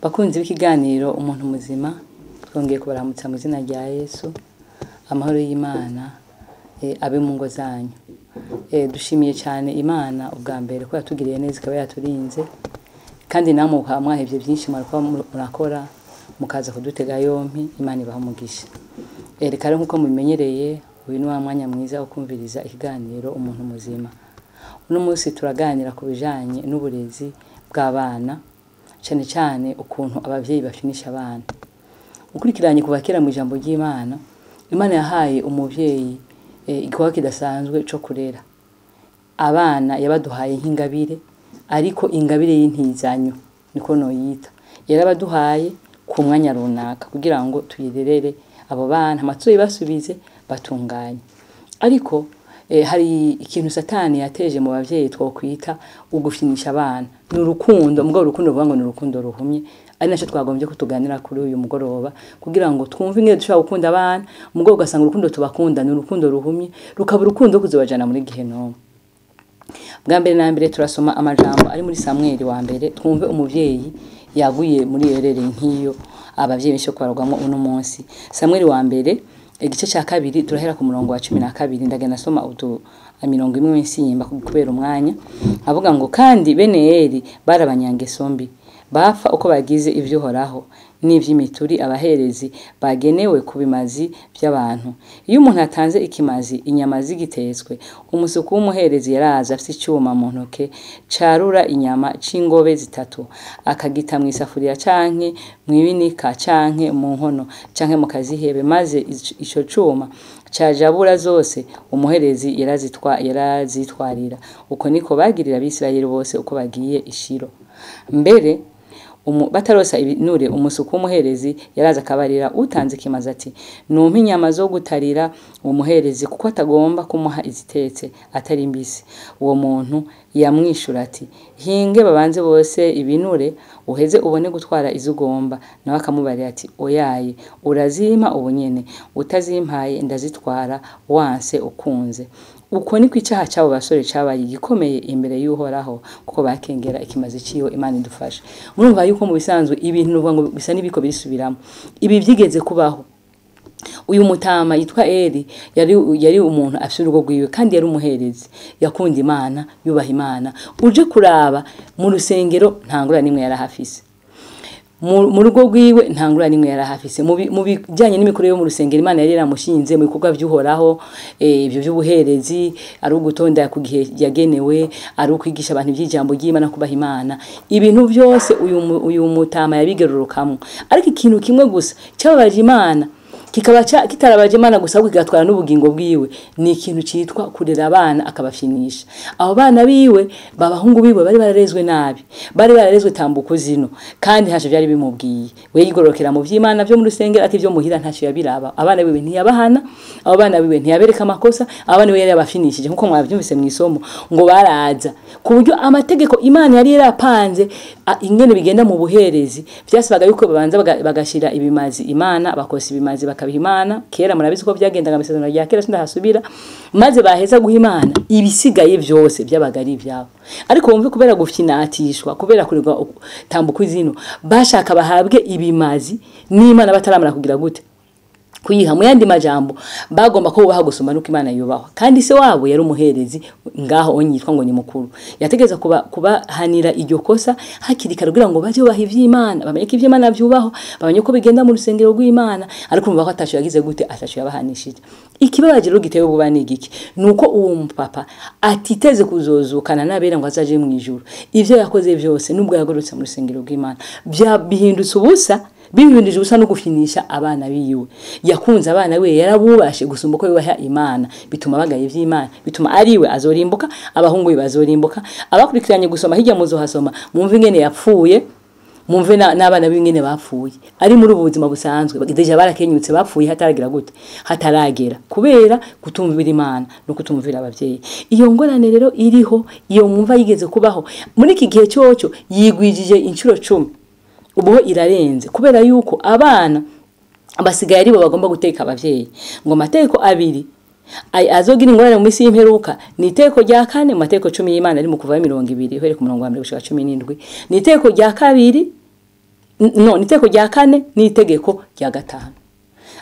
Bakunzi b'ikiganiro Umuntu Muzima, twongeye kubaramutsa mu izina rya Yesu. Amahoro y'Imana abe mu ngo zanyu. Dushimiye cyane Imana ubwa mbere ko yatugiriye neza, ikaba yaturinze, kandi namwe mukaba mwahevye byinshi murakora mukaza kudutega yompi. Imana ibaha umugisha. Reka rero nk'uko mubimenyereye, uyu ni wa mwanya mwiza wo kumviriza ikiganiro Umuntu Muzima. Uno munsi turaganira ku bijanye n'uburezi bw'abana, cyane cyane ukuntu abavyeyi bafinisha abana. Ukurikiranye kuva kera mu ijambo ry'Imana, Imana yahaye umuvyeyi igikorwa kidasanzwe co kurera abana. Yabaduhaye nk'ingabire, ariko ingabire y'intizanyo niko noyita. Yarabaduhaye ku mwanya runaka kugira ngo tuyirerere abo bana, hama tuzobibasubize batunganye. Ariko hari ikintu Satani yateje mu bavyeyi twokwita ugufinisha abana. Ni urukundo, mugabo urukundo ruvuga ngo ni urukundo ruhumye, ari naco twagombye ko tuganira kuri uyu mugoroba, kugira ngo twumve ingene dushobora gukunda abana, mugabo ugasanga urukundo tubakunda ni urukundo ruhumye, rukaba urukundo kuzobajana muri gehinomu. Bwa mbere na mbere turasoma amajambo ari muri Samweli wa mbere, twumve umuvyeyi yaguye muri erere nk'iyo abavyeyi benshi kubarwamo uno munsi. Samweli wa mbere igice cya kabiri, turahera ku murongo wa 12. Ndagenda nasoma utu mirongo imwe nsimba kubera umwanya. Avuga ngo: kandi bene Eli bari abanyangeso mbi, bapfa uko bagize ivy'Uhoraho n'ivy'imituri abaherezi bagenewe ku bimazi by'abantu. Iyo umuntu atanze ikimazi, inyama zigitetswe, umusuku w'umuherezi yaraza afise icyuma mu ntoke carura inyama c'ingobe zitatu, akagita mw'isafuriya canke mw'ibinika canke mu nkono canke mu kazihebe, maze ico cuma cajabura zose, umuherezi yarazitwarira. Uko niko bagirira Abisirayeli bose uko bagiye ishiro. Mbere batarosa ibinure, umusuku w'umuherezi yaraza akabarira utanze ikimazi ati: numpe inyama zo gutarira umuherezi, kuko atagomba kumuha izitetse atari mbisi. Uwo muntu yamwishura ati: hinge babanze bose ibinure, uheze ubone gutwara izo ugomba. Nawe akamubarira ati: oyaye, urazimpa ubu nyene, utazimpaye ndazitwara wanse ukunze. Uko niko icaha c'abo basore cabaye igikomeye imbere y'Uhoraho, kuko bakengera ikimazi ciwe. Imana idufashe. Murumva yuko mu bisanzwe ibintu nuvuga ngo bisa n'ibiko birisubiramo. Ibi vyigeze kubaho. Uyu mutama yitwa Eli yari umuntu afite urugo rwiwe, kandi yari umuherezi, yakunda Imana, yubaha Imana. Uje kuraba mu rusengero, nta ngorane n'imwe yarahafise. Mu rugo rwiwe nta ngorane n'imwe yarahafise. Mu bijyanye n'imikorere yo mu rusengero, Imana yari yaramushinze mu bikorwa by'Uhoraho, ibyo by'ubuherezi, ari ugutonda ku gihe yagenewe, ari ukwigisha abantu iby'ijambo ry'Imana, kubaha Imana, ibintu byose uyu mutama yabigerurukamo. Ariko ikintu kimwe gusa cyababaje Imana, kikaba kitarabaje Imana gusa, ahubwo kigatwara n'ubugingo bwiwe, ni ikintu citwa kurera abana akabafinisha. Abo bana biwe, babahungu biwe, bari bararezwe nabi, bari bararezwe tambuko zino, kandi ntacyo byari bimubwiye. We yigororokera mu vy'Imana byo mu rusengero, ati byo muhira ntacyo yabiraba. Abana biwe ntiyabahana, abo bana biwe ntiyabereka amakosa, abana biwe yari yabafinishije, nkuko mwabyumvise mu isomo. Ngo baraza ku buryo amategeko Imana yari yarapanze ingene bigenda mu buherezi, vyasabaga yuko babanza bagashira ibimazi Imana, bakosa ibimazi bakabiha Imana. Kera murabizi ko byagendaga mu isezerano rya kera, sindahasubira. Maze baheza guha Imana, ibisigaye byose byabaga ari ibyabo. Ariko wumve, kubera gufyinatishwa, kubera kurirwa tambuka izino, bashaka bahabwe ibimazi n'Imana bataramara kugira gute? Kuyiha. Mu yandi majambo, bagomba ko bubaha gusoma nuko Imana yubahwa. Kandi se wabo yari umuherezi ngaho onyitwa ngo ni mukuru, yategeza kubahanira iryo kosa hakiri kare, kugira ngo baje bubaha ivy'Imana, bamenye ko ivy'Imana vyubaho, bamenye ko bigenda mu rusengero rw'Imana. Ariko umva ko atasho yagize gute? Atasho yabahanishije. Ikibabaje rero giteye ububa ni igiki? Nuko uwo mupapa atiteze kuzozukana n'abera ngo azaje mu ijuru. Ivyo yakoze vyose, nubwo yagorotse mu rusengero rw'Imana, bya bihindutse ubusa, bibindije ubusa no gufinisha abana biwe. Yakunze abana we, yarabubashe gusumba uko yubaha Imana, bituma bagaye ivy'Imana, bituma ariwe azorimbuka, abahungu be bazorimbuka. Abakurikiranye gusoma hirya muzohasoma, mwumve ingene yapfuye, mumve n'abana b'ingene bapfuye ari muri ubu buzima busanzwe. Déjà barakenyutse, bapfuye hataragira gute? Hataragera, kubera kutumvira Imana no kutumvira abavyeyi. Iyo ngorane rero iriho, iyo mwumva yigeze kubaho, muri iki gihe cyoco yigwijije inshuro 10, ubuho irarenze, kubera yuko abana basigaye aribo bagomba guteka abavyeyi ngo amategeko abiri. Azogira ingorane mu minsi y'imperuka ni iteko rya kane mu mategeko 10 y'Imana ari mu kuva 20 uhereye ku murongo wa 1 gushika 17. Ni iteko rya kabiri, no, ni iteko rya kane ni itegeko rya gatanu.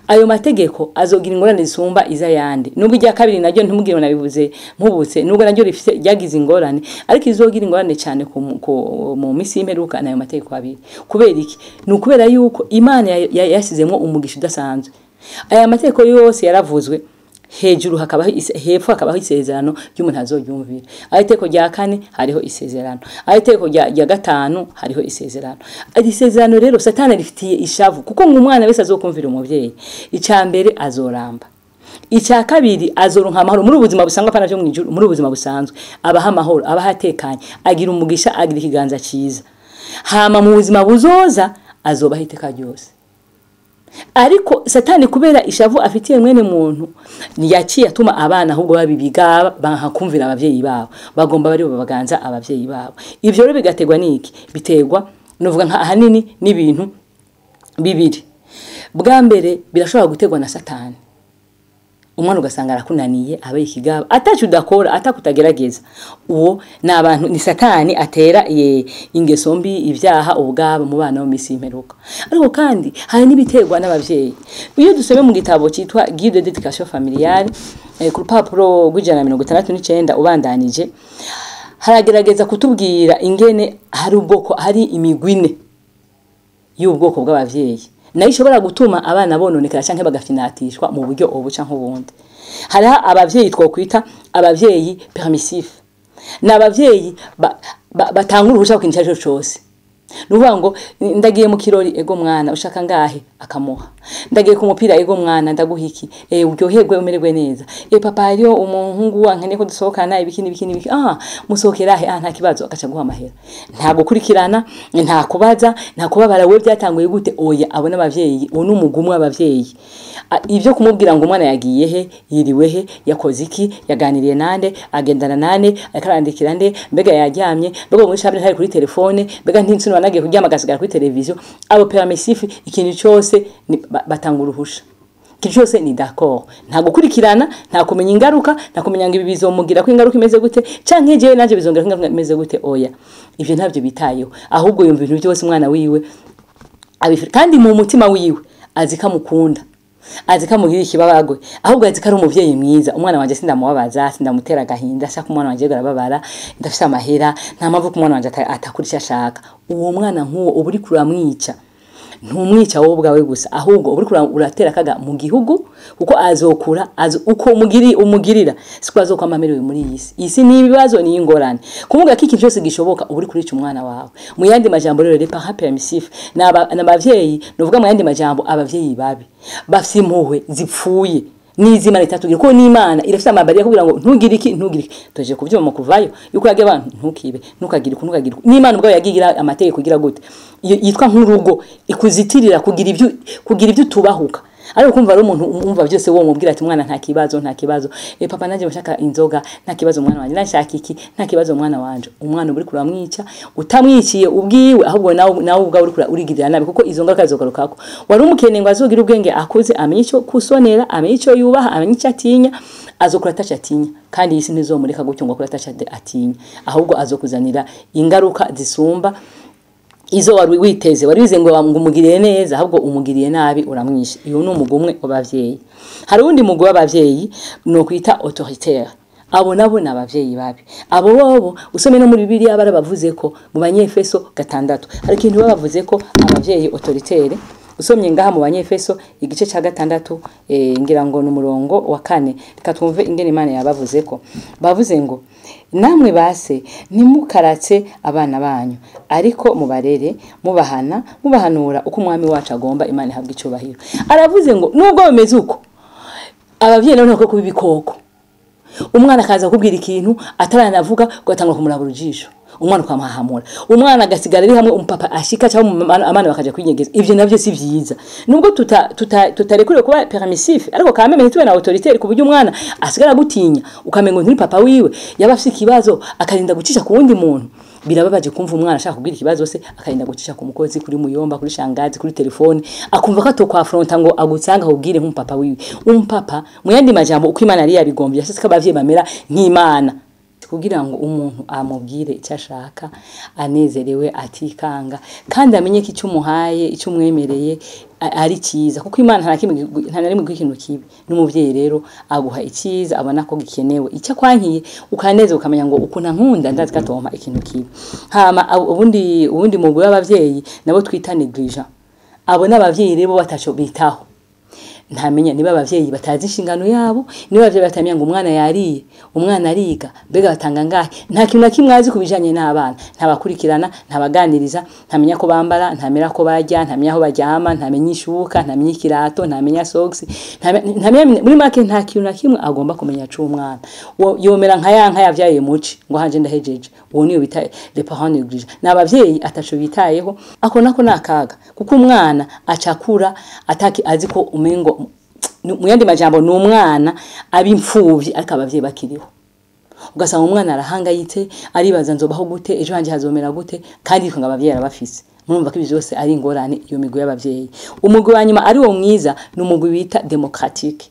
Ayo mategeko azogira ingorane zisumba izayandi. Nubwo irya kabiri naryo ntimugire nabivuze mpubutse, nubwo naryo rifite ryagize ingorane, ariko izogira ingorane cyane mu minsi y'imperuka nayo mategeko abiri. Kubera iki? Ni ukubera yuko Imana yasizemo umugisha udasanzwe. Aya mategeko yose yaravuzwe, hejuru hakabaho hepfo hakabaho isezerano ry'umuntu azoryumvira. Ayo iteko rya kane hariho isezerano, ayo iteko rya gatanu hariho isezerano. Iri sezerano rero Satani rifitiye ishavu, kuko ngo umwana wese azokumvira umuvyeyi, icya mbere azoramba, icya kabiri azoronka amahoro muri ubuzima busanzwe, apana byo mwijuru, muri ubuzima busanzwe abaha amahoro, abaha atekanye, agira umugisha, agira ikiganza cyiza. Hama mu buzima buzoza azobaha iteka ryose. Ariko Satani kubera ishavu afitiye mwene muntu yaciye atuma abana ahubwo babibigaba bankakumvira abavyeyi babo, bagomba bari babaganza abavyeyi babo. Ivyo rero bigategwa niki? Bitegwa novuga nka ahanini n'ibintu bibiri. Bwa mbere birashobora gutegwa na Satani. Umwana ugasanga arakunaniye, abaye ikigaba, atacu udakora, atakutagerageza. Uwo ni abantu, ni Satani atera ingeso mbi, ibyaha ubwabo mu bana bo misi imperuka. Ariko kandi hari n'ibiterwa n'abavyeyi. Iyo dusome mu gitabo cyitwa Guide d'éducation familiale, ku rupapuro rw'ijana na mirongo itandatu n'icenda ubandanije, haragerageza kutubwira ingene hari ubwoko, hari imigwine y'ubwoko bw'abavyeyi nayo ishobora gutuma abana bononekara canke bagafinatishwa mu buryo ubu canke ubundi. Hariho abavyeyi twokwita abavyeyi permissif, ni abavyeyi batanga uruhusha ku kintu icarico cose. Nuvuga ngo ndagiye mu kirori, ego mwana ushaka ngahe, akamuha. Ndagiye ku mupira, ego mwana ndaguha iki, uryoherwe umererwe neza. Papa hariyo umuhungu wankeneye ko dusohokana ibiki n'ibiki n'ibiki. Musohokera he? Nta kibazo, agaca guha amahera. Nta gukurikirana, nta kubaza, nta kubabara we byatanguye gute. Oya, abo n'abavyeyi, uwo n'umugumwe w'abavyeyi. Ibyo kumubwira ngo umwana yagiye he, yiriwe he, yakoze iki, yaganiriye nande, agendana nande, akarandikira nde, mbega yaryamye, mbega muri chambre ntari kuri telefone, mbega ntinsino banagiye kuryama agasigara kuri televiziyo. Abo permissif ikintu cyose batanga uruhusha, ikintu cyose ni d'accord, nta gukurikirana, nta kumenya ingaruka, nta kumenya ngo ibi bizomugira ko ingaruka imeze gute, canke jewe nanje bizongera ko ingaruka imeze gute. Oya, ivyo ntabyo bitayeho, ahubwo yumva ibintu byose umwana wiwe abifite, kandi mu mutima wiwe azi ko amukunda, azi ko amugirira ikibabagwe, ahubwo azi ko ari umuvyeyi mwiza. Umwana wanje sindamubabaza, sindamutera agahinda, shaka umwana wanje arababara, ndafise amahera, nta mpamvu ko umwana wanje atakora icyo ashaka. Uwo mwana nk'uwo uba uriko uramwica, ntumwica wowe ubwawe gusa, ahubwo uba uriko uratera akaga mu gihugu, kuko azokura uko umugirira siko azokwama amerewe muri iyi si. Iyi si ni ibibazo, ni ingorane. Kumubwira ko ikintu cyose gishoboka uba uriko urica umwana wawe. Mu yandi majambo rero, les parents permissifs n'abavyeyi, nuvuga mu yandi majambo abavyeyi babi bafise impuhwe zipfuye n'izimana itatugira, kuko n'Imana irafise amabari yakubwira ngo ntugire iki, ntugire iki. Tuje kuvyuma mu kuvayo yuko yagiye abantu ntukibe, ntukagire uku, ntukagire uku. N'Imana ubwayo yagigira amategeko igira gute, iyo yitwa nk'urugo ikuzitirira kugira ibyo utubahuka. Ariko kumva ari umuntu umva byose wo mubwira ati mwana nta kibazo, nta kibazo, papa nanje nshaka inzoga, nta kibazo mwana wanje, nashaka iki, nta kibazo mwana wanje. Umwana uri kuramwica utamwiciye ubwiwe, ahubwo nawe ubwawe uri urigirira nabi, kuko izo ngaruka zizogarukako. Wari umukeneye ngo azogira ubwenge akuze, amenye icyo kusonera, amenye icyo yubaha, amenye icyo atinya, azokura ataco atinya. Kandi iyi si ntizomureka gutyo ngo akure ataco atinya, ahubwo azokuzanira ingaruka zisumba izo wari witeze. Wari wize ngo umugiriye neza, ahubwo umugiriye nabi, uramwishe. Iyo ni umugumwe w'abavyeyi. Hari uwundi mugwi w'abavyeyi no kwita autoritaire. Abo nabo ni abavyeyi babi. Abo bobo usome no muri Bibiliya barabavuze ko mu Banyefeso 6 hari ikintu babavuze ko abavyeyi autoritaire. Usomye ngaha mu Banyefeso igice ca 6, ngira ngo ni umurongo wa 4, reka twumve ingene Imana yabavuze ko. Bavuze ngo namwe base ntimukaratse abana banyu, ariko mubarere, mubahana, mubahanura uko umwami wacu agomba. Imana ihabwe icubahiro. Aravuze ngo nubwo bimeze uko, abavyeyi nabo ntibakwiye kuba ibikoko. Umwana akaza kukubwira ikintu ataranavuga, ugatangura kumuraba urujisho, umwana ukamuhahamura, umwana agasigara ari hamwe umupapa ashika cyangwa abana bakaja kwinyegeza. Ivyo navyo si vyiza. Nubwo tutarekuriwe kuba permissif, ariko kameme ntitube na autoritaire ku buryo umwana asigara gutinya, ukamengo nturi papa wiwe, yaba afise ikibazo akarinda gucisha ku wundi muntu. Birababaje kumva umwana ashaka kubwira ikibazo se akarinda gucisha ku mukozi, kuri muyomba, kuri shangazi, kuri telefone, akumva ko atokwafronta ngo agusanga akubwire nk'umupapa wiwe. Umupapa mu yandi majambo, uko Imana yari yabigombye, yashitse ko abavyeyi bamera nk'Imana, kugira ngo umuntu amubwire icyo ashaka anezerewe, atikanga, kandi amenye ko icyo umuhaye, icyo umwemereye ari cyiza, kuko Imana nta na kimwe, nta na rimwe iguha ikintu kibi. N'umuvyeyi rero aguha icyiza abona ko gikenewe. Icyo akwankiye ukanezerwa, ukamenya ngo ukuntu ankunda ndazi ko atompa ikintu kibi. Hama ubundi mugwi w'abavyeyi nabo twita négligent. Abo n'abavyeyi rero bataco bitaho. Ntamenya niba abavyeyi batazi inshingano yabo, niba abavyeyi batamenya ngo umwana yariye, umwana ariga, mbega batanga ngahe. Nta kintu na kimwe azi ku bijanye n'abana, ntabakurikirana, ntabaganiriza, ntamenya ko bambara, ntamenya ko barya, ntamenya aho baryama, ntamenya ishuka, ntamenya ikirato, ntamenya socks, ntamenya, muri make nta kintu na kimwe agomba kumenya c'umwana. Yomera nka ya nka yavyaye muci ngo hanje ndahejeje. Uwo niyo bita les parents négligents, ni abavyeyi ataco bitayeho. Ako nako ni akaga, kuko umwana acakura ataki azi ko umengo, mu yandi majambo, ni umwana ab'imfuvyi ariko abavyeyi bakiriho. Ugasanga umwana arahangayitse, aribaza nzobaho gute, ejo hanje hazomera gute, kandi yitwa ngo abavyeyi arabafise. Murumva ko ivyo vyose ari ingorane, iyo migwi y'abavyeyi. Umugwi wa nyuma ari wo mwiza ni umugwi bita démocratique.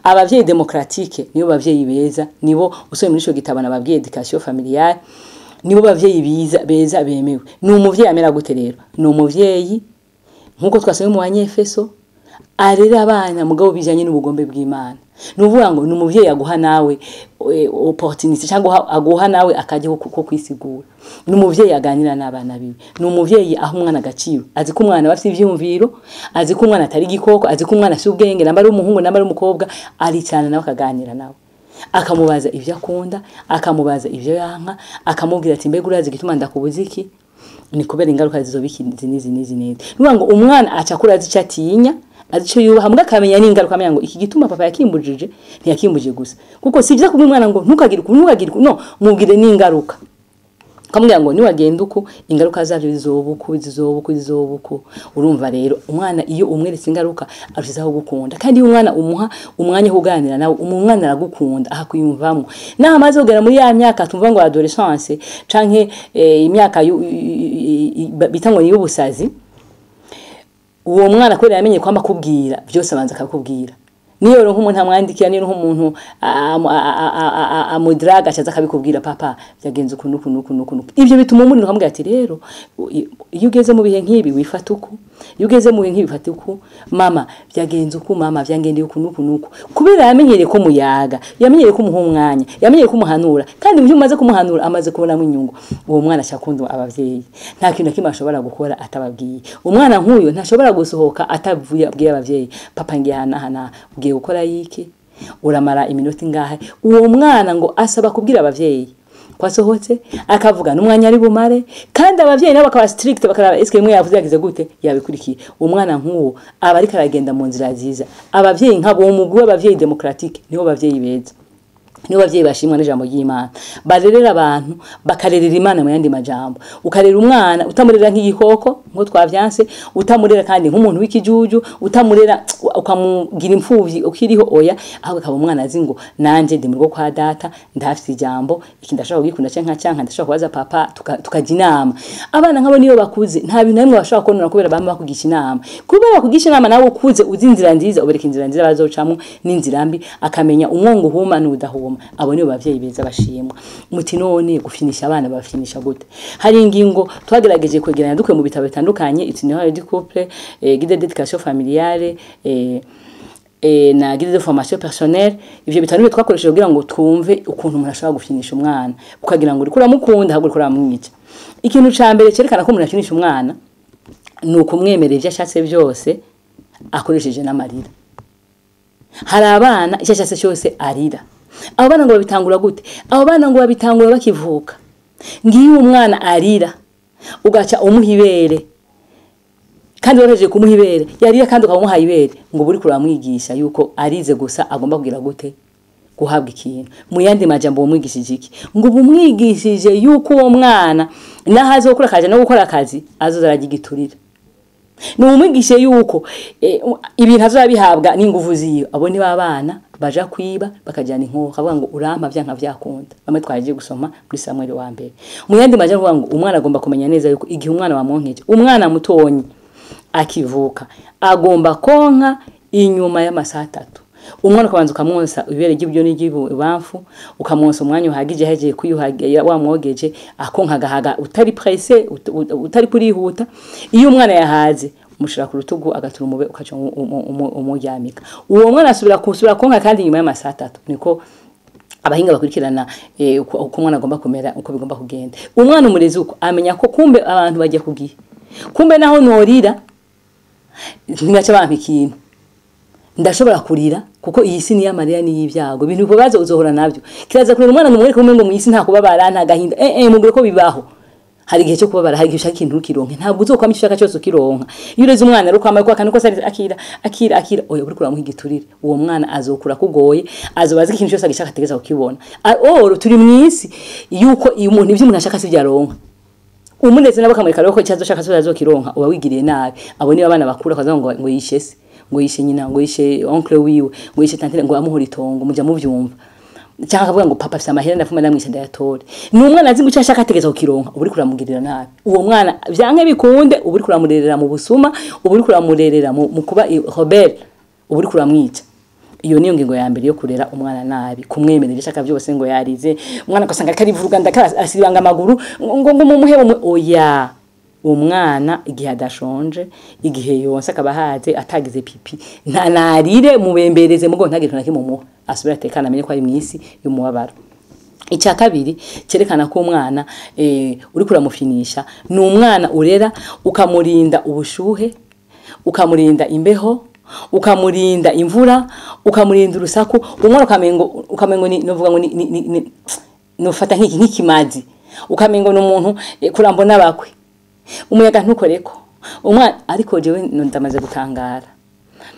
Abavyeyi démocratique nibo bavyeyi beza, nibo usomye muri ico gitabo nababwiye, Éducation familiale, nibo bavyeyi biza beza bemewe. Ni umuvyeyi amera gute rero? Ni umuvyeyi nkuko twasomye mu Banyefeso, arera abana mugabo bijanye n'ubugombe bw'Imana. Ni ukuvuga ngo ni umuvyeyi aguha nawe opportunité, cyangwa aguha nawe akajya ko kwisigura. Ni umuvyeyi aganira n'abana biwe, ni umuvyeyi aha umwana agaciro, azi ko umwana aba afite ivyiyumviro, azi ko umwana atari igikoko, azi ko umwana afite ubwenge, namba ari umuhungu, namba ari umukobwa, aricarana nawe akaganira nawe, akamubaza ivyo akunda, akamubaza ivyo yanka, akamubwira ati: "Mbega urazi igituma ndakubuza iki? Ni kubera ingaruka zizoba iki, izi n'izi n'izi n'izi." Ni ukuvuga ngo umwana aca akura azi ico atinya, azi ico yubaha, mbwa akamenya n'ingaruka, amenya ngo iki gituma papa yakimbujije, ntiyakimbujije gusa. Kuko si vyiza kubwira umwana ngo ntukagire uku, ntukagire uku, no mubwire n'ingaruka, ukamubwira ngo niwagenda uku, ingaruka zavyo zizoba uku, zizoba uku, zizoba uku. Urumva rero, umwana iyo umweretse ingaruka arushizaho gukunda. Kandi iyo umwana umuha umwanya wo kuganira nawe, umwana aragukunda, ahakwiyumvamwo. Naho amaze kugera muri ya myaka tumva ngo adolescence, canke imyaka bita ngo ni y'ubusazi, uwo mwana kubera yamenye kwama akubwira vyose, abanza akakubwira. Niyo rero nk'umuntu amwandikira, niyo nk'umuntu amudraga, acaza akabikubwira: "Papa, byagenze uku nuku nuku nuku nuku." Ivyo bituma umuntu ukamubwira ati: "Rero iyo ugeze mu bihe nk'ibi wifata uku, iyo ugeze mu bihe nk'ibi wifata uku. Mama, byagenze uku, mama, byangendeye uku nuku nuku." Kubera yamenyereye ko muyaga, yamenyereye ko umuha umwanya, yamenyereye ko umuhanura, kandi mu byo umaze kumuhanura amaze kubonamo inyungu, uwo mwana ashakunda abavyeyi. Nta kintu na kimwe ashobora gukora atababwiye. Umwana nk'uyo ntashobora gusohoka atavuye abwiye abavyeyi: "Papa, ngiye aha n'aha n'aha." "Ugiye gukora yiki? Uramara iminota ingahe?" Uwo mwana ngo asaba kubwira abavyeyi ko asohotse, akavuga n'umwanya ari bumare, kandi abavyeyi nabo bakaba strict, bakaraba eske mwe yavuze yagize gute, yabikurikiye. Umwana nk'uwo aba ariko aragenda mu nzira nziza. Abavyeyi nk'abo, uwo mugwi w'abavyeyi démocratique, nibo bavyeyi beza, nibo bavyeyi bashimwa n'ijambo ry'Imana, barerera abantu, bakarerera Imana. Mu yandi majambo, ukarera umwana utamurera nk'igikoko nko twavyanse, utamurera kandi nk'umuntu w'ikijuju, utamurera ukamugira imfuvyi ukiriho, oya, ahubwo akaba umwana azi ngo nanje ndi mu rugo kwa data, ndafise ijambo, iki ndashobora kugikunda canke canke ndashobora kubaza papa, tukajya inama. Abana nk'abo niyo bakuze nta bintu na bimwe bashobora konona, kubera bama bakugisha inama. Kubera bakugisha inama, nawe ukuze uzi inzira nziza, ubereka inzira nziza bazocamwo n'inzira mbi, akamenya umwongo uhuma n'udahuma. Abo nibo bavyeyi beza bashimwa. Muti none gufinisha abana bafinisha gute? Hari ingingo twagerageje kwegeranya dukuye mu bitabo bitandukanye: Itinéraire du couple, guide d'éducation familiale, na guide de formation personnelle. Ivyo bitabo nibyo twakoresheje kugira ngo twumve ukuntu umuntu ashobora gufinisha umwana, ukagira ngo uriko uramukunda ahubwo uriko uramwica. Ikintu ca mbere cerekana ko umuntu afinisha umwana ni ukumwemerera ivyo ashatse byose akoresheje n'amarira. Hari abana icyo ashatse cyose arira. Abo bana ngo babitangura gute? Abo bana ngo babitangura bakivuka. Ngiyo umwana arira, ugaca umuha ibere, kandi warahejeje kumuha ibere, yarira kandi ukaba ibere, ngo buri kuramwigisha yuko arize gusa agomba kugira gute? Guhabwa ikintu. Mu yandi majambo, wamwigishije iki? Ngo ubumwigishije yuko uwo mwana naho azokura akaja no gukora akazi, azoza ararya igiturire. Ni umwigishe yuko ibintu azoba bihabwa n'inguvu ziwe. Abo ni babana. Baja kwiba bakajyana inkoho, akavuga ngo urampa vyanka vyakunda. Bamwe twaje gusoma muri Samuel wa mbere. Mu yandi maje avuga ngo umwana agomba kumenya neza yuko igihe umwana wamwonkeje, umwana mutonyi akivuka agomba konka inyuma y'amasaha 3. Umwana ukabanza ukamwonsa ibere ry'ibyo n'iry'ibamfu, ukamwonsa umwanya uhagije, hejeje kwiyuhagira wamwogeje, akonka agahaga utari pressé, utari kurihuta. Iyo umwana yahaze umushira ku rutugu agatura umube, ukaca umuryamika. Uwo mwana asubira kusubira konka kandi inyuma y'amasaha 3. Niko abahinga bakurikirana uko umwana agomba kumera, uko bigomba kugenda. Umwana umurezi uko amenya ko kumbe abantu bajya kugiye, kumbe naho norira ntibaca bampa ikintu, ndashobora kurira kuko iyi si ni y'amarira ni y'ibyago, ibintu bibazo uzohora nabyo. Kiraza kurera umwana ngo umwereke ngo mu isi nta kubabara nta gahinda, mubwire ko bibaho. Hari igihe cyo kubabara, hari igihe ushaka ikintu ukironke, ntabwo uzokwama icyo ushaka cyose ukironka. Iyo ureze umwana rero kwama kwa kantu kose akira akira akira, oya uri kuramuha igiturire, uwo mwana azokura kugoye, azobaza ikintu cyose agishaka ategeza kukibona. Oro turi mu isi yuko iyo umuntu ivyo umuntu ashaka sivyo aronka. Umuneze nabo kamureka rero ko icyazo ashaka sivyo azokironka, uba wigiriye nabi. Abo niba abana bakura kaza ngo yishe se, ngo yishe nyina, ngo yishe oncle wiwe, ngo yishe tantine, ngo amuhora itongo, muja muvyumva. Cyangwa akavuga ngo papa afite amahera ndafuma ndamwishe ndayatore. Ni umwana azi ngo icyo ashaka ategeza kukironka, uba uri kuramugirira nabi. Uwo mwana vyanke bikunde, uba uri kuramurerera mu busuma, uba uri kuramurerera mu kuba rebelle, uba uri kuramwica. Iyo niyo ngingo ya mbere yo kurera umwana nabi, kumwemerera ishaka byose ngo yarize. Umwana ugasanga akarivuruga ndakara asibanga amaguru ngo mumuhe oya. Umwana igihe adashonje, igihe yonsa akaba haze atagize pipi, nta narire mubembereze mugo ntagire na kimwe mumuha, asubira atekana amenye ko ari mwisi y'umubabaro. Icya kabiri cyerekana ko umwana uri kuramufinisha ni umwana urera ukamurinda ubushuhe, ukamurinda imbeho, ukamurinda imvura, ukamurinda urusaku. Umwana ukamengo ni novuga ngo ni nofata nk'iki nk'ikimazi, ukamengo n'umuntu kurambona bakwe umuyaga ntukoreko umwana. Ariko jewe ndamaze gutangara,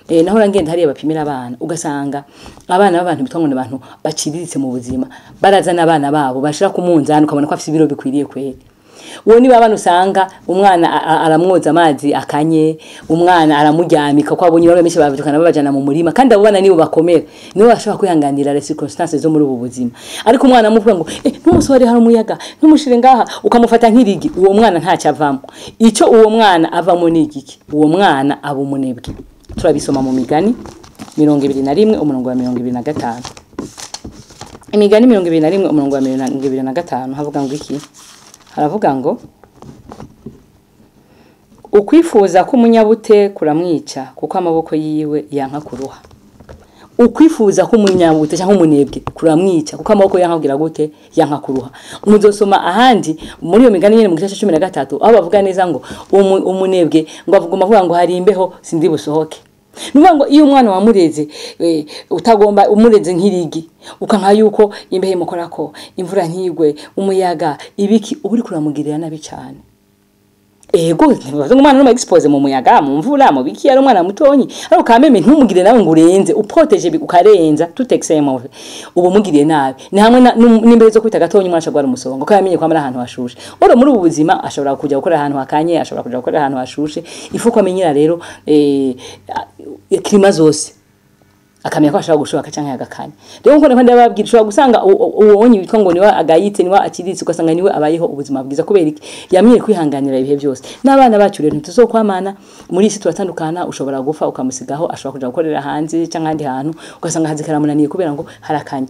naho ngenda hariya bapimira abana, ugasanga abana b'abantu bitwa ngo n'abantu baciriritse mu buzima, barazana abana babo bashira ku munzani ukabona ko afite ibiro bikwiriye kweri. Uwo niba abana usanga umwana aramwoza amazi akanye, umwana aramuryamika ko abonye bamwe bavyukana babajana mu murima, kandi abo bana nibo bakomera, nibo bashobora kwihanganira les circonstances zo muri ubu buzima. Ariko umwana amuvuga ngo ntumusore hari umuyaga, ntumushire ngaha, ukamufata nk'irigi, uwo mwana ntacyo avamo. Icyo uwo mwana avamo ni igiki? Uwo mwana aba umunebwe. Turabisoma mu migani 21 umurongo wa 25. Imigani 21 umurongo wa 25 havuga ngo iki? Haravuga ngo ukwifuza k'umunyabute kuramwica, kuko amaboko yiwe yanka kuruha. Ukwifuza k'umunyabute cyangwa umunebwe kuramwica, kuko amaboko yanka kugira gute? Yanka kuruha. Muzosoma ahandi muri iyo migani nyene mu gice cya 13 aho bavuga neza ngo umunebwe ngo avuguma avuga ngo hari imbeho sindi busohoke. Nuvuga ngo iyo umwana wamureze utagomba umureze nk'irigi, ukanka yuko imbeho imukorako, imvura ntigwe, umuyaga ibiki, uba uri kuramugirira nabi cyane. Ego ntibavuga ngo umwana no expose mu muyaga, mu mvura, mu biki, ari umwana mutonyi, ariko kameme ntumugire nawe ngo urenze, uproteje ukarenza tout excès mauvais, ubu mugiriye nabi. Ni hamwe n'imbere zo kwita gatonyi umwana ashobora umusongo ko yamenye kwamara ahantu hashushe. Oro muri ubu buzima ashobora kujya gukora ahantu hakanye, ashobora kujya gukora ahantu hashushe. Ifu ko amenyera rero klima zose, akamenya ko ashobora gushoka canke agakanya. Rero nko ndababwira, ushobora gusanga uwonye witwa ngo niwe agayitse, niwe akiritse, ugasanga niwe abayeho ubuzima bwiza. Kubera iki? Yamenye kwihanganira ibihe byose. N'abana bacu rero ntituzokwamana muri isi, turatandukana. Ushobora gufa ukamusigaho, ashobora kuja gukorera hanze canke ahandi hantu, ugasanga hanze karamunaniye kubera ngo harakanye.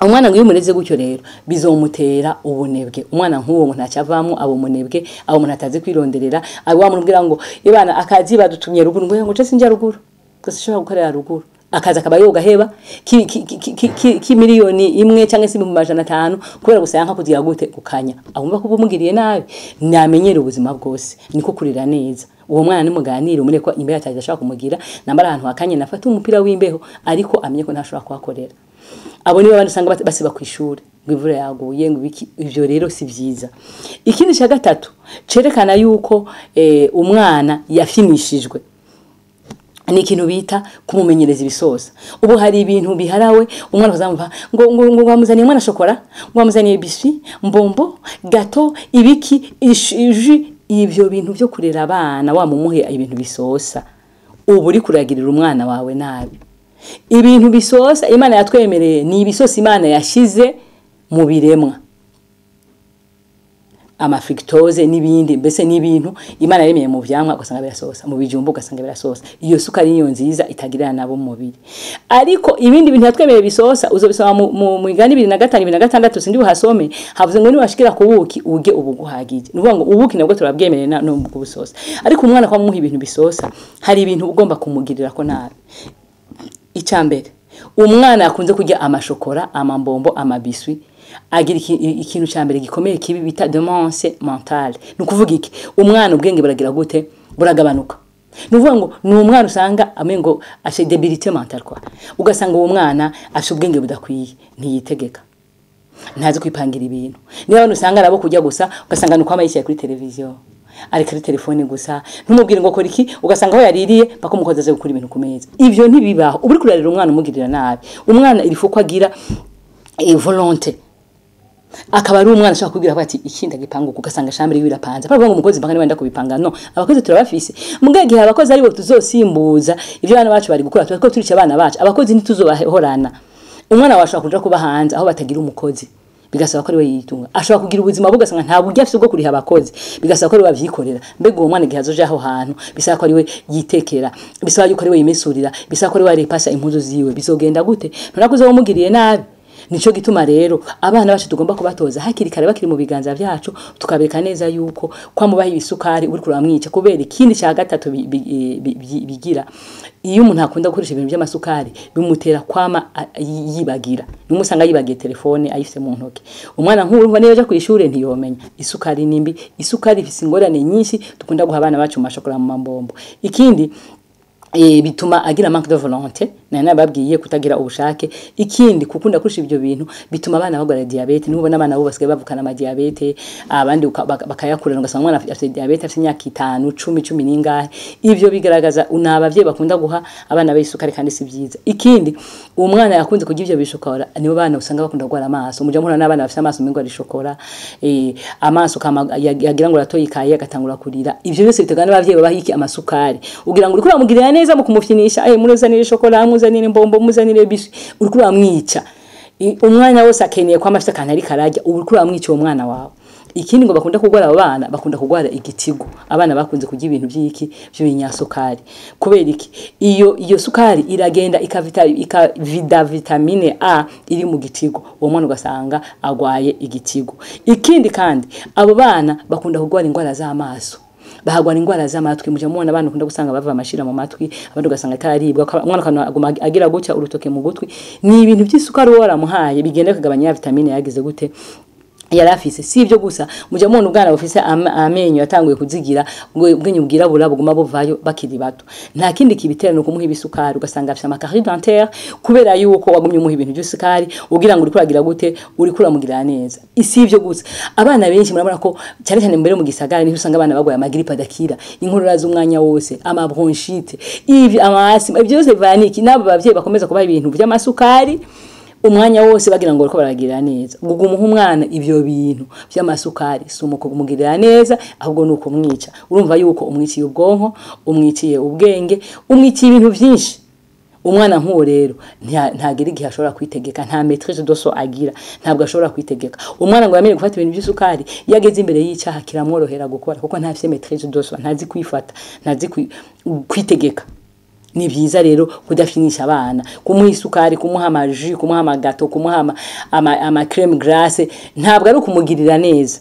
Umwana ngo iyo umureze gutyo rero bizomutera ubunebwe. Umwana nk'uwo ngo ntacyavamo, abo umunebwe, abo umuntu atazi kwironderera, abo wamubwira ngo ibana akazi badutumye ruguru, ngo ngo sinjya ruguru, ngo sinshobora gukorera ruguru, akaza akaba yoga heba ki miliyoni imwe cyangwa se 500,000 kubera gusa yanka kugira gute gukanya. Abumva ko umugiriye nabi, namenyere ubuzima bwose, niko kurira neza. Uwo mwana nimuganire, umure ko imbere ataje ashaka kumugira nambara ahantu hakanye, nafata umupira w'imbeho, ariko amenye ko ntashobora kuhakorera. Abo nibo abandi usanga basiba ku ishuri ngo imvura yaguye ngo ibiki. Ivyo rero si vyiza. Ikindi cya gatatu cerekana yuko umwana yafinishijwe ni ikintu bita kumumenyereza ibisosa. Ubu hari ibintu biharawe, umwana akazamva ngo ngo ngo wamuzaniye umwana shokora, ngo wamuzaniye biswi, mbombo, gato, ibiki, jus. Ivyo bintu byo kurera abana wamumuhe ibintu bisosa, ubu uri kuragirira umwana wawe nabi. Ibintu bisosa Imana yatwemereye ni ibisosa Imana yashize mu biremwa, amafructose n'ibindi, mbese n'ibintu Imana yaremeye mu vyamwa ugasanga birasosa, mu bijumbu ugasanga birasosa. Iyo sukari niyo nziza itagirana nabo mu mubiri. Ariko ibindi bintu yatwemereye bisosa uzobisoma mu migani 25 26, sindi buhasome, havuze ngo niwashikira ku buki uge ubuguhagije. Nuvuga ngo ubuki nabwo turabwemereye no busosa. Ariko umwana kwa muha ibintu bisosa, hari ibintu ugomba kumugirira ko nabi. Icambere, umwana akunze kurya amashokora, amambombo, amabiswi, agira ikintu ca mbere gikomeye kibi bita demence mentale. Nukuvuga iki? Umwana ubwenge buragira gute? Buragabanuka. Nuvuga ngo ni umwana usanga amengo afite debilité mentale quoi. Ugasanga uwo mwana afite ubwenge budakwiye, ntiyitegeka, ntazi kwipangira ibintu. Niba abantu usanga arabo kujya gusa, ugasanga nuko amayishyira kuri televiziyo, ari kuri telefone gusa, ntumubwire ngo kora iki, ugasanga aho yaririye bakomukoza aze gukora ibintu ku meza. Ivyo ntibibaho. Uri kurarira umwana umugirira nabi. Umwana irifu ko agira volonté, akaba ari umwana ashaka kubwira ati ikindi agipanga, ugasanga chambre yiwe irapanze. Bavuga ngo umukozi mpaka niba kubipanga, no abakozi turabafise. Mugaye gihe abakozi ari bo tuzosimbuza ivyo abana bacu bari gukora, turiko turica abana bacu. Abakozi ntituzobahorana. Umwana washobora kuja kuba hanze aho batagira umukozi, bigasaba ko ari we yitunga. Ashobora kugira ubuzima bugasanga nta buryo afise bwo kuriha abakozi, bigasaba ko ari we avyikorera. Mbega uwo mwana igihe azoja aho hantu bisaba ko ari we yitekera, bisaba yuko ari we yimesurira, bisaba ko ari we arepasa impuzu ziwe, bizogenda gute? None uzomugiriye nabi. Nico gituma rero abana bacu tugomba kubatoza hakiri kare, bakiri mu biganza byacu, tukabereka neza yuko kwamubaha ibisukari uri kuramwica. Kubera ikindi cya gatatu bigira, iyo umuntu akunda gukoresha ibintu by'amasukari bimutera kwama yibagira. Numusanga yibagiye telefone ayifise mu ntoki. Umwana nk'urumva niyo aja kwishure ntiyomenya. Isukari nimbi, isukari ifise ingorane nyinshi dukunda guha abana bacu mu mashokora, mu mambombo. Ikindi bituma agira manque de volonté, nari nababwiye kutagira ubushake. Ikindi kukunda kurusha ibyo bintu bituma abana bagwara diabète. Nubona abana bo basigaye bavukana ama diabète, abandi bakayakurana, ugasanga umwana afite diabète afite imyaka 5, 10, 10 n'ingahe. Ivyo bigaragaza una abavyeyi bakunda guha abana b'isukari, kandi si byiza. Ikindi, umwana yakunze kurya ivyo bishokora nibo bana usanga bakunda kurwara amaso. Muja muhura n'abana bafite amaso mengo ari shokora, amaso kama yagira ngo aratoyikaye agatangura kurira. Ivyo byose biterwa n'abavyeyi babaha iki? Amasukari. Ugira ngo uriko uramugirira neza mu kumufyinisha, muzanire shokora, muzanire mbombo, muzanire biswi, uriko uramwica. Umwana wose akeneye kwama afite akantu ariko ararya, uriko uramwica uwo mwana wawe. Ikindi ngo bakunda kurwara, abo bana bakunda kurwara igitigu, abana bakunze kurya ibintu by'iki? By'ibinyasukari. Kubera iki? Iyo sukari iragenda ikavita ikavida vitamine A iri mu gitigu, uwo mwana ugasanga agwaye igitigu. Ikindi kandi, abo bana bakunda kurwara indwara z'amaso, bahagwara indwara z'amatwi. Mujya mubona abana ukunda gusanga bava amashira mu matwi, abandi ugasanga atararibwa, umwana akana aguma agira gutya urutoke mu gutwi. Ni ibintu by'isukari uwo waramuhaye, bigenda bikagabanya ya vitamine yagize gute? Yari afise. Si ibyo gusa, mujya mubona ubwana bufise amenyo yatanguye kuzigira, ubwenge bwirabura buguma buvayo bakiri bato. Nta kindi kibitera, no kumuha ibisukari. Ugasanga afise ama caries dentaires kubera yuko wagumye umuha ibintu by'isukari, ugira ngo uriko uragira gute? Uriko uramugirira neza. Si ibyo gusa, abana benshi murabona ko cyane cyane mbere mu gisagara niho usanga abana bagwaye ama grippe adakira, inkorora z'umwanya wose, ama bronchite, ivi, ama asthme. Ibyo byose bivana n'iki? N'abo bavyeyi bakomeza kubaha ibintu by'amasukari umwanya wose, bagira ngo bariko baragirira neza. Guguma uha umwana ivyo bintu vy'amasukari si umukumugirira neza, ahubwo ni ukumwica. Urumva yuko umwiciye ubwonko, umwiciye ubwenge, umwiciye ibintu vyinshi. Umwana nk'uwo rero ntagira igihe ashobora kwitegeka, nta maîtrise de soi agira, ntabwo ashobora kwitegeka. Umwana ngo yamenye gufata ibintu by'isukari, iyo ageze imbere y'icyaha kiramworohera gukora, kuko ntafise maîtrise de soi, ntazi kwifata, ntazi kwitegeka. Ni byiza rero kudafinisha abana, kumuha isukari, kumuha ama jus, kumuha ama gâteau, kumuha ama crème glace, ntabwo ari ukumugirira neza,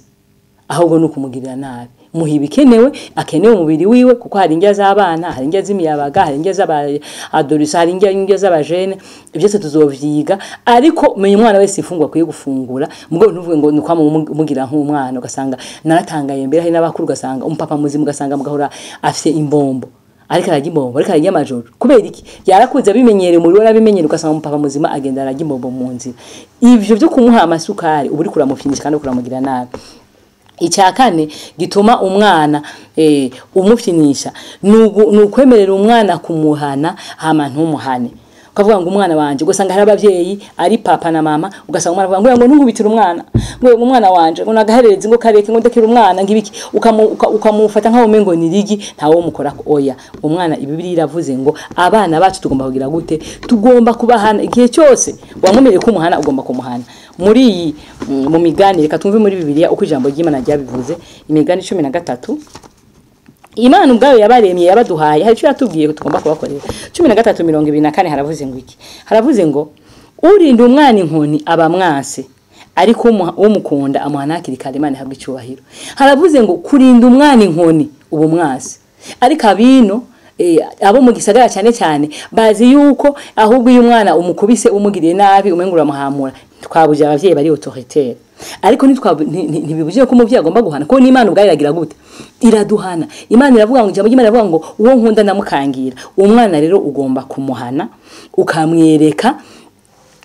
ahubwo ni ukumugirira nabi. Muha ibikenewe akenewe umubiri wiwe, kuko hari indya z'abana, hari indya z'imiyabaga, hari indya z'aba adolescents, hari indya z'aba jeunes. Byose tuzovyiga. Ariko menya umwana wese ifungwa akwiye gufungura, mugabo ntuvuge ngo ni kwamugira nk'umwana. Ugasanga naratangaye mbere, hari n'abakuru, ugasanga umupapa muzima, ugasanga mugahora afise imbombo, ariko ararya imbombo, ariko ararya amajoro. Kubera iki? Yarakuze abimenyereye, umubiri we arabimenyereye. Ugasanga umupapa muzima agenda ararya imbombo mu nzira. Ivyo byo kumuha amasukari uba uriko uramufinisha kandi uriko uramugira nabi. Icya kane gituma umwana umufyinisha ni ukwemerera umwana kumuhana hama ntumuhane. Ukavuga ngo umwana wanje, ugasanga hari abavyeyi ari papa na mama, ugasanga umwana avuga ngo ntungubitire umwana, ngo umwana wanje ngo nagaherereze, ngo kareke, ngo ndekere umwana ngibiki, ukamufata nkaho umengo ni rigi, ntawo mukora. Oya, umwana, Bibiliya iravuze ngo abana bacu tugomba kugira gute? Tugomba kubahana igihe cyose wamwemereye ko umuhana, ugomba kumuhana. Muri iyi mu migani, reka tumve muri Bibiliya uko ijambo ry'Imana ryabivuze. Imigani 13, Imana ubwayo yabaremye, yabaduhaye, hari icyo yatubwiye ko tugomba kubakorera. 13:24 haravuze ngo iki? Haravuze ngo urinda umwana inkoni aba mwanse, ariko umukunda amuhana hakiri kare. Imana ihabwa icyubahiro. Haravuze ngo kurinda umwana inkoni ubu mwanse, ariko abino abo mu gisagara cyane cyane bazi yuko ahubwo iyo umwana umukubise umugiriye nabi, umengo uramuhamura. Twabuje abavyeyi bari autoritaire, ariko ntibibujije ko umuvyeyi agomba guhana, ko n'Imana ubwayo iragira gute? Iraduhana. Imana iravuga ngo, ijambo ry'Imana iravuga ngo uwo nkunda ndamukangira. Umwana rero ugomba kumuhana, ukamwereka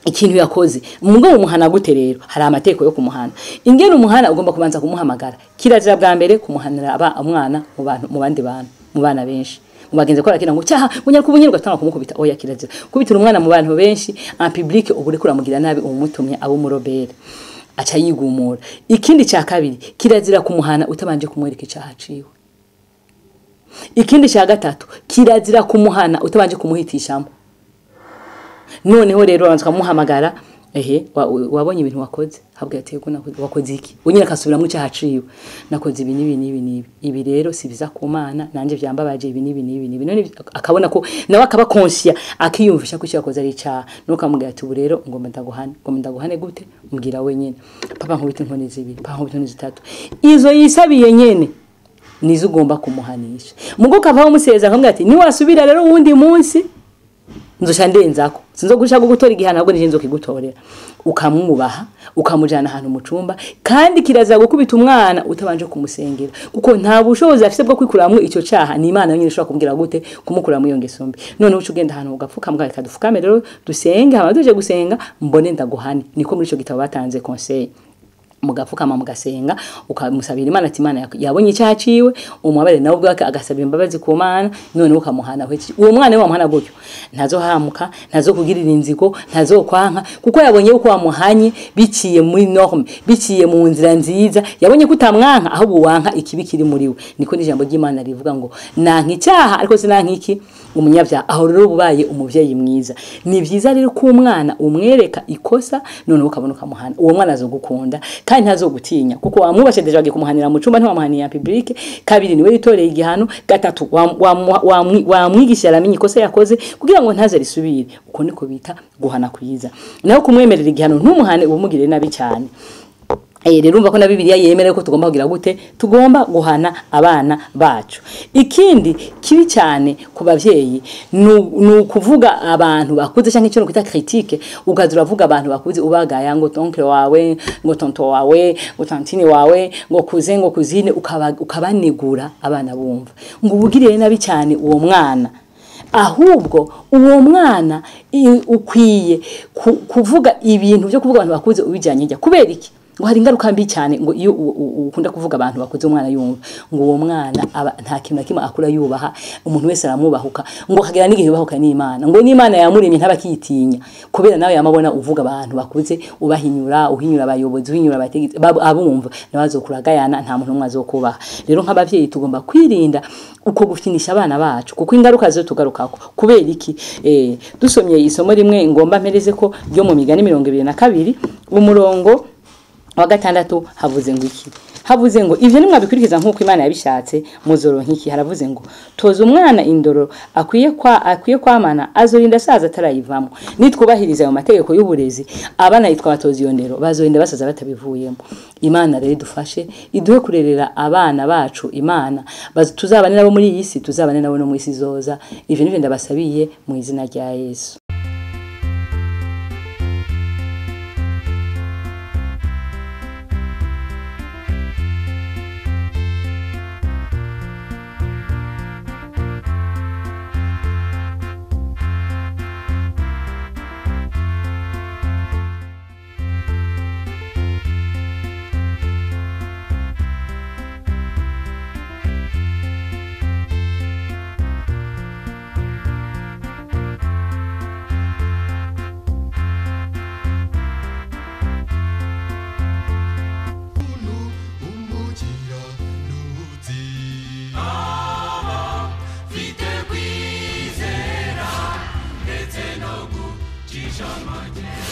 ikintu yakoze. Mugabo umuhana gute rero? Hari amategeko yo kumuhana. Ingene umuhana, ugomba kubanza kumuhamagara. Kirazira bwa mbere kumuhanira aba umwana mu bantu, mu bandi bantu, mu bana benshi, mu bagenzi ko arakina, ngo cyaha ngo nyarako ugatanga kumukubita. Oya, kirazira kubitira umwana mu bantu benshi en public. Ubu uriko uramugira nabi, umutumye abo murobere, aca yigumura. Ikindi cya kabiri, kirazira kumuhana utabanje kumwereka icyaha ciwe. Ikindi cya gatatu, kirazira kumuhana utabanje kumuhitishamo. Noneho rero urabanza ukamuhamagara: ehe, wabonye ibintu wakoze? Habwa ati yego, nakoze. Wakoze iki? Unyine akasubiramo icyaha ciwe: nakoze ibi n'ibi n'ibi n'ibi, ibi rero si biza ku Mana, nanje byambabaje, ibi n'ibi n'ibi n'ibi. None akabona ko nawe akaba conscient, akiyumvisha ko icyo yakoze ari icyaha. Nuko amubwira ati ubu rero ngomba ndaguhane. Ngomba ndaguhane gute? Mbwira wenyine. Papa, nkubita inkoni zibiri, papa, nkubita inkoni zitatu. Izo yisabiye nyene nizo ugomba kumuhanisha. Mugo kavaho umuseza, akamubwira ati niwasubira rero uwundi munsi nzoca ndenzako, sinzogusha gutora igihano, ahubwo nije nzokigutorera. Ukamwubaha, ukamujana ahantu mu cumba. Kandi kiraza gukubita umwana utabanje kumusengera, kuko nta bushobozi afise bwo kwikuramwo ico caha. Ni Imana yonyine ishobora kumubwira gute? Kumukuramo iyo ngeso mbi. Noneho uca ugenda ahantu ugapfukama, reka dufukame rero dusenge, hama tuje gusenga mbone ndaguhane. Niko muri ico gitabo batanze conseil. Mugapfukama, mugasenga, ukamusabira Imana ati Imana yabonye icyaha ciwe, umubabare, nawe ubwake agasaba imbabazi ku Mana, noneho ukamuhana. Uwo mwana we wamuhana gutyo ntazohamuka, ntazokugirira inzigo, ntazokwanka, kuko yabonye uko wamuhanye biciye muri norme, biciye mu nzira nziza. Yabonye ko utamwanka, ahubwo wanka ikibi kiri muri we. Niko n'ijambo ry'Imana rivuga ngo nanka icyaha, ariko sinanka iki? Umunyabyaha. Aho rero ubaye umuvyeyi mwiza. Ni vyiza rero ko umwana umwereka ikosa, noneho ukabona ukamuhana. Uwo mwana azogukunda kandi ntazogutinya, kuko wamwubashe déjà, wagiye kumuhanira mu cumba, ntiwamuhaniye en public. Kabiri, niwe yitoreye igihano. Gatatu, wamwigisha, aramenya ikosa yakoze kugira ngo ntaze risubire. Uko niko bita guhana kwiza. Naho kumwemerera igihano ntumuhane, ubumugirire nabi cyane. Rero urumva ko na Bibiliya yemera ko tugomba kugira gute? Tugomba guhana abana bacu. Ikindi kibi cyane ku bavyeyi ni ukuvuga abantu bakuze, cyangwa icyo kwita critique. Ukaza uravuga abantu bakuze, ubagaya, ngo oncle wawe, ngo tonton wawe, ngo tantine wawe, ngo cousin, ngo cousine, ukabanegura abana bumva, ngo ubugirire nabi cyane uwo mwana. Ahubwo uwo mwana ukwiye kuvuga ibintu byo kuvuga abantu bakuze ubijyanye njya. Kubera iki? Ngo hari ingaruka mbi cyane, ngo iyo ukunda kuvuga abantu bakuze umwana yumva, ngo uwo mwana aba nta kintu na kimwe akura yubaha. Umuntu wese aramwubahuka, ngo akagera n'igihe yubahuka n'Imana, ngo n'Imana yamuremye ntabakitinya, kubera nawe yamabona uvuga abantu bakuze, ubahinyura, uhinyura abayobozi, uhinyura abategetsi, abumva nawe azokuragayana, nta muntu umwe azokubaha. Rero nk'abavyeyi tugomba kwirinda uko gufinisha abana bacu, kuko ingaruka zo tugarukako. Kubera iki? Dusomye isomo rimwe ngomba mpereze ko ryo mu Migani 22 umurongo wa 6, havuze ngo iki? Havuze ngo ivyo nimwabikurikiza nk'uko Imana yabishatse, muzoronka iki? Haravuze ngo toza umwana indoro akwiye kwamana, azorinda asaza atarayivamo. Nitwubahiriza ayo mategeko y'uburezi, abana yitwa batoza iyo ndero, bazorinda basaza batabivuyemo. Imana rero idufashe, iduhe kurerera abana bacu Imana, tuzabane nabo muri iyi si, tuzabane nabo no mu isi izoza. Ivyo nivyo ndabasabiye mu izina rya Yesu. Ijambo rye.